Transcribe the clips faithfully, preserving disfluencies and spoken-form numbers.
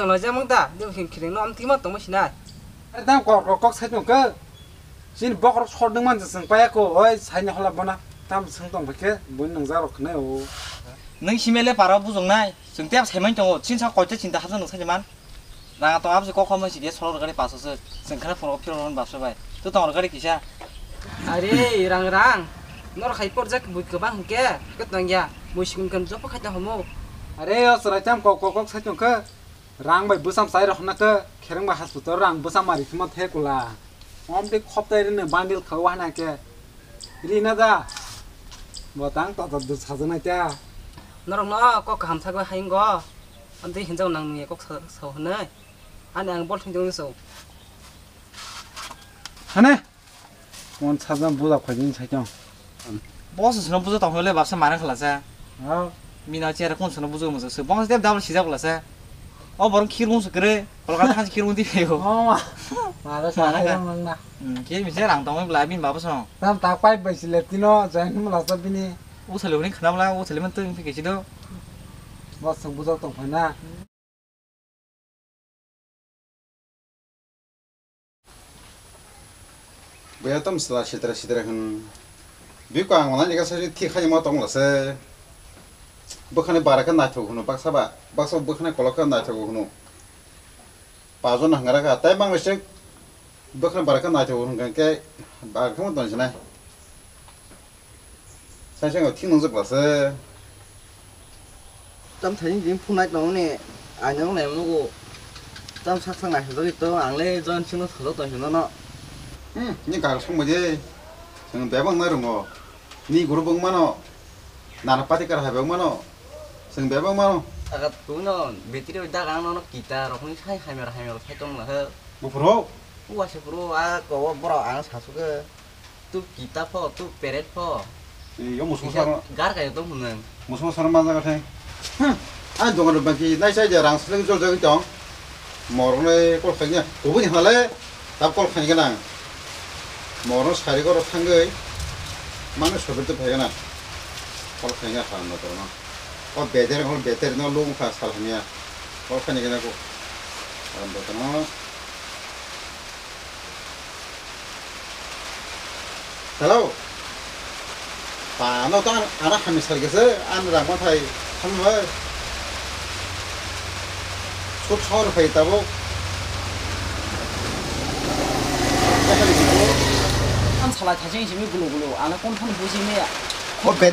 Majamung da, de khin khiring no am tima tongma sinai. Are dam kok kok kok sai tong khe. Chini bokrok sor dwng man chwng paya ko, oi saini hola bona. Tam swng tong khe, bui nang jaro khne o. Nung simele para bujung nai, chwng tep sai man tongo, chin sa koita chinta hajang nung sai man. Rang to abse kok khoma si de solo gari paso se, chwng khana phone phiro ron bapsa bai. Tu tong gari kisa. Are rang rang, nor khai por jak bui kwbang hwnkhe, ket nang ya, mui sikun kan jopo khai ta homo. Are o chwrai tam kok kok kok sai tong khe. Rang bai bwsam chai rok hwnna khe khereng bai hospital rang bwsam mari khima the kula. Om tei khop tai rwno bandil kha o hana khe. Ri na da. Bo tang to to sajak nai ta. Norok no kok kaham sagwi hayung go. Am tei hinjak nang nungya kok sa sa hwnwi. Ani ang bol thung thung so. Hane. Mon sajak buja khoi din sai tong. Boss sino buja tong hole bapsa mara khala sa. Ha. Mina chere kon sino buja mo se. Boss deb double sijak la sa. O borong khirung se kre. Kolkata thansi khirung di phaio. Oh ma. Mara sa Mara hai ka. Rang nang na. Hmm, ke mi se rang tong bla bin bapsa. Tam tak pai bai sile tino join mo la sa bini. U sale uni khna bla u sale man tong phi ke sido. Boss song buja tong phai na. Buya tam sla sitra sitra hwn. Biko ang manai lega sai thik hai ma tong la se. Bwkhani bara khe naithok hwno baksa ba, baksa bwkhani kolok khe naithok hwno. Pajon hwngra kha tai mang se bwkhani bara khe naithok hwno khe bara khe ma tong sinai. Sai sai thik nung jabla se. Tam thani din phunai tong ni, ang nang nai nugo. Tam sak sak nai hajok to, ang le jon sino thalo to hino no. Hmm, ni kar song baje. Seng bebang na rungo. Ni guru bang mano. Nana pati kar hai bang mano. Seng bebang mano. Aga tu no, betri da gang no no kita rok ni sai hai mer hai mer sai tong la he. Bufuro. Uwa se bro, a ko bro ang sasuke. Tu kita pho, tu peret pho. Yo musumo sar. Gar kayo tong hwnang. Musumo sar ma jaga thai. Hmm. Ani dogan rok baki nai sai je rang seleng jol jagwi tong. Morok nai kol khaina. Kubuni hale. Tab kol khaina nang. Morok sari goro thangwi. Mano sobir tu phai gana. Kol khaina kha no to no. O beter hol beter no lung kha sal hamya. Kol khaina gana ko. Aram to no. Hello. Pa, no to ana hami sal gese, an rang ma thai, hami bai. Suk sor phai tabo. An salai thajeng simi gulu gulu, ana kon phone buji me ya. O bet-,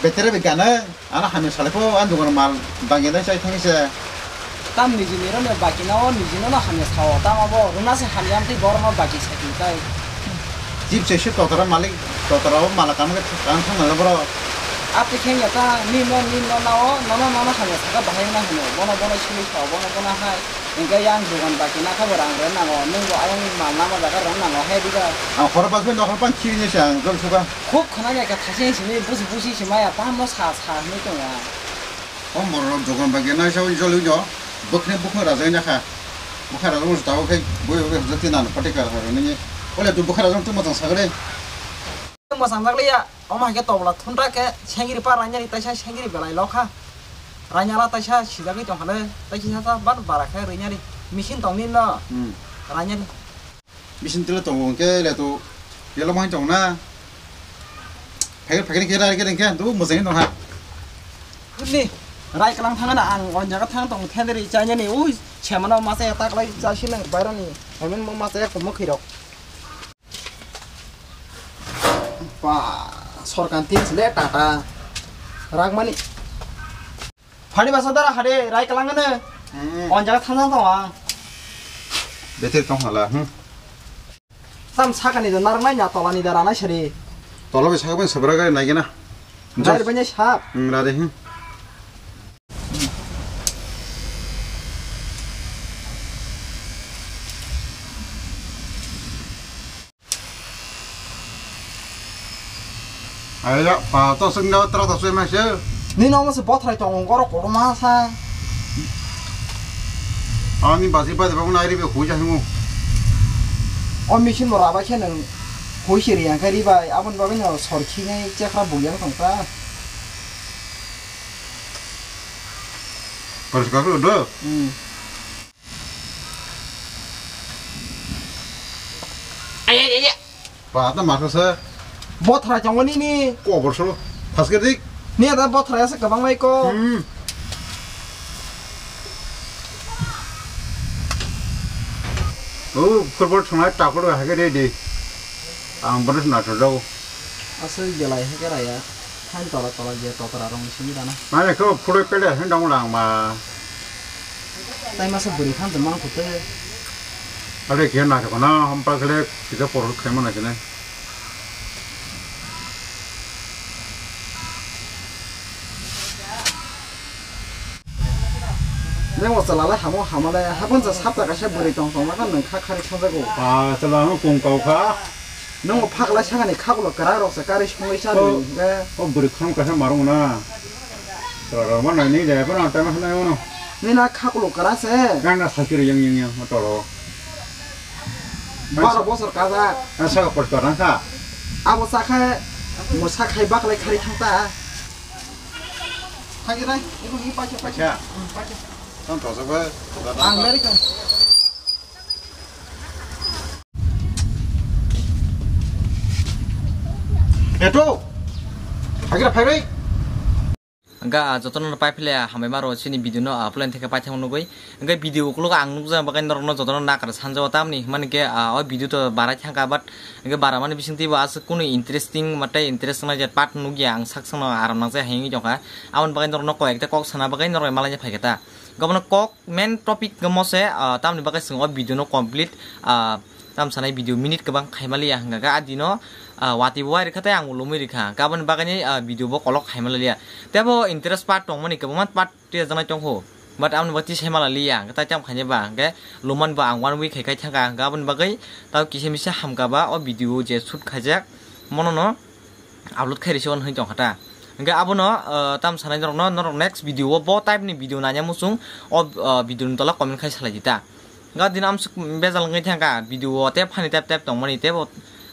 betere be gana. Ano hamya salai pho, ani dogan mal bangya nai chai thangwi se. Tam niji ni rw ni baki no, niji no hamya sao. Tam abo rwna se hamya amtwi borok no baki sai tong tai. Chip se se totora malik, totora o mala kam khe kan thang nang bro. Ati khe ya ta ni no, ni no na o, no no no no hamya saka bahai na hino. Bono bono sili sao, bono bono hai. Hingke yang dogan baki na kha bo rang rw nango. Nung bo ayang mal nama jaga rw nango. He diga. Ang horo bakhe no horo pan chini se ang jol suka. Khub khwnani khe thaising simi busi busi se maya tamo sa sa hinwi tongo ang. O morok dogan bai gana sa jolwi no bwkhni bwkhno rajai nakha. Bwkha rajak no tabo khe bui bui hajak tin ano pati kar haro nini. Ole tu bwkha rajak tu mwchang sagre. Mwchang jak liya, omo hai khe tobla thunta khe sengri pa rainani taisa sengri belai lokha. Rainala taisa sijagwi tongkhale, taisa sa ban bara khe rainani. Machine tongni no. Hmm. Rainani. Bising tele tongo hwnkhe le to yellow mai tong na. Phai phai khe rai khe hwnkhe to mojai tong ha. Ni rai kalang thang na ang on jaga thang tong thedri chainani ui chemano masa ya tak lai cha silang bairani. Hemen mo masa ya komo khirok. Pa sorkan tin sile tata ragmani. Phani basa dara hade rai kalang ne. Hmm. On jaga thang thang tong ang. Beter tong hala, hmm. Sam sakani da narnai na tolani da ranai sari. Tola bai sakbai sabra gari nai gena. Rai banya sap. Hmm, rade, hmm. Ayo, pa, to sing daw, tra to sui ma se. Ni no mo se bothrai tong, oro kotorma sa. Ani basi pa de ba nai ri be hui ja hingu. O machine mo raba khe nang hui se ri yang khe ri bai, abon bagwi no sor khi nai chekra bu yang tong ta. Poriskar khe do. Hmm. Ba ta ma kha sa. Bothra chongo nini. Kobor solo. Phaske dik. Ni ada bothra asa kabang mai ko. Hmm. O football thunai takoro hake ready. Ang bono na thajao. Aswk belai hake raya. Hain tola tola je totra rong simi dana. Mane kho phuroi pele hin dong lang ma. Tai masa bwrwi khan tong mang khute. Are khe na khona hom pa khle kita por khe mana kene. Neng o chala lai hamo hama lai habon sa sapta kaisa bwrwi tong tong lakan nang kha khari thangjago. Ah, chala ang kung kau kha. Nung o phak lai sangani khakulo kwrak rok se kari songwi cha Oh. Nung hwnkhe. Oh, bwrwi kham kaisa marung na. Roro ma nai ni de, kono tama khnai ono. Nina khakulo kwrak se. Nang na sakiri yang yang yang, ma toro. Baro bosor kajak. Na saka por to rang kha. Abo sakhe, mo sakhai baklai khari thangta. Thangki nai, ibu ni pacha pacha. Pacha. Hmm, pacha. Tong to sa ba. Ang dari kan. Eto. Agira phairai. Hwnkhe, ah, jotono pai phile, ah, hambai maro chini video no, ah, plan theke paithak nugwi. Hwnkhe video ukologo ang nukjak bagwi norokno jotono nakar sanjao tamni hwnmani khe, ah, o video to barai thangkha, but hwnkhe baramani bisingtwi bo aswk kunu interesting, matei interest wngnai je part nukya ang sak sakno aram nangjak hai wngwi tongkha. Aboni bagwi norokno koi ekta kok sana bagwi norok malaina phaikha ta. Gabano kok main topic gamo se, ah, tamni bagwi chwng o video no complete, ah, tam sanai video minute kwbang khaima liya hwnkha khe, ah, dino, ah, watwi bo wai rwkha tei ang bo lumui rwkha. Gaboni bagwi ni, ah, video bo kolok khaima liya. Tei bo interest part tongmani kwbangma part tiya janai tongkho. But aboni bagwi tisai mala liya, hwnkhe tai tam khaina ba, hwnkhe luman bo ang one week hai khai thangkha, hwnkhe aboni bagwi tao kisa misa hamkha ba o video je shoot khaijak, mono no upload khai risi hwnwi tongkha ta. Hwnkhe abono, ah, tam sanai norokno, norok next video o bo type ni video nanya muchung, o, ah, video ni tola comment khai salai di ta. Hwnkhe dini amsuk bejal wngwi thangkha video o tei funny type type tongmani tei bo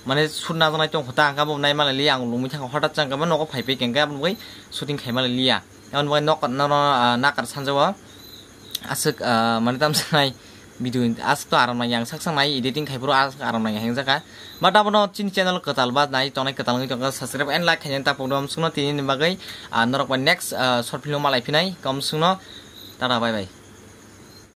mane shoot najaknai tongkha ta, hwnkhe bo naimani li ang lumui thangkha, hothat changkha nogo phai phai khe aboni bagwi shooting khaimani liya. Aboni bagwi nok, nono, ah, nakar sanjao. Aswk, ah, mane tam sanai video aswk to aram nang yang sak sak nai editing khai phuru aswk aram nang yang jakha. But abono chini channel kwtal ba nai tongnai kwtal wngwi tongkha, subscribe and like khaina ta pokdom sungno tini ni bagwi, ah, norok bai next, ah, short film malai phinai kom sungno. Tata bye bye.